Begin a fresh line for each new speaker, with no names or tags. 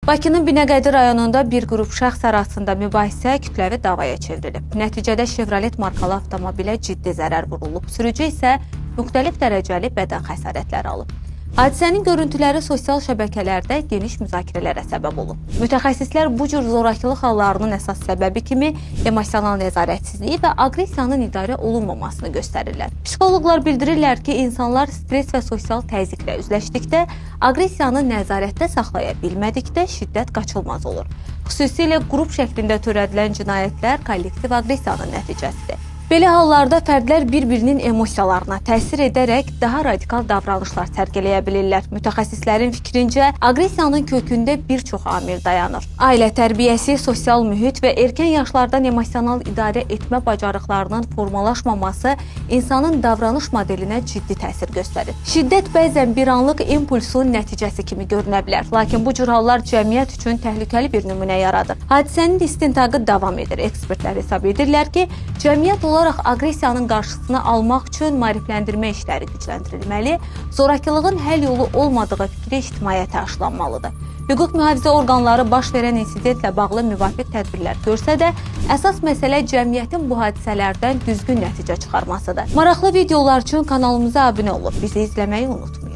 Bakının Binəqədi rayonunda bir qrup şəxs arasında mübahisə kütləvi davaya çevrilib. Nəticədə Chevrolet markalı avtomobilə ciddi zərər vurulub. Sürücü isə müxtəlif dərəcəli bədən xəsarətləri alıb. Hadisənin görüntüləri sosial şəbəkələrdə geniş müzakirələrə səbəb olub. Mütəxəssislər bu cür zorakılıq hallarının əsas səbəbi kimi emosional nəzarətsizliyi və aqressiyanın idarə olunmamasını göstərirlər. Psixoloqlar bildirirlər ki, insanlar stres və sosial təzyiqlə üzləşdikdə, aqressiyanı nəzarətdə saxlaya bilmədikdə şiddət qaçılmaz olur. Xüsusilə qrup şəklində törədilən cinayətlər kollektiv aqressiyanın nəticəsidir. Belə hallarda fərdlər bir-birinin emosiyalarına təsir edərək daha radikal davranışlar sərgiləyə bilirlər. Mütəxəssislərin fikrincə, aqressiyanın kökündə bir çox amil dayanır. Ailə tərbiyəsi, sosial mühit və erkən yaşlardan emosional idarə etmə bacarıqlarının formalaşmaması insanın davranış modelinə ciddi təsir göstərir. Şiddət bəzən bir anlıq impulsun nəticəsi kimi görünə bilər, lakin bu cür hallar cəmiyyət üçün təhlükəli bir nümunə yaradır. Hadisənin istintaqı davam edir. Ekspertlər hesab edirlər ki, cəmiyyət olaraq aqressiyanın qarşısını almaq üçün maarifləndirmə işləri gücləndirilməli, zorakılığın həll yolu olmadığı fikri ictimaiyyətə aşılanmalıdır. Hüquq mühafizə orqanları baş verən insidentlə bağlı müvafiq tədbirlər görsə də, əsas məsələ cəmiyyətin bu hadisələrdən düzgün nəticə çıxarmasıdır. Maraqlı videolar üçün kanalımıza abunə olub bizi izləməyi unutmayın.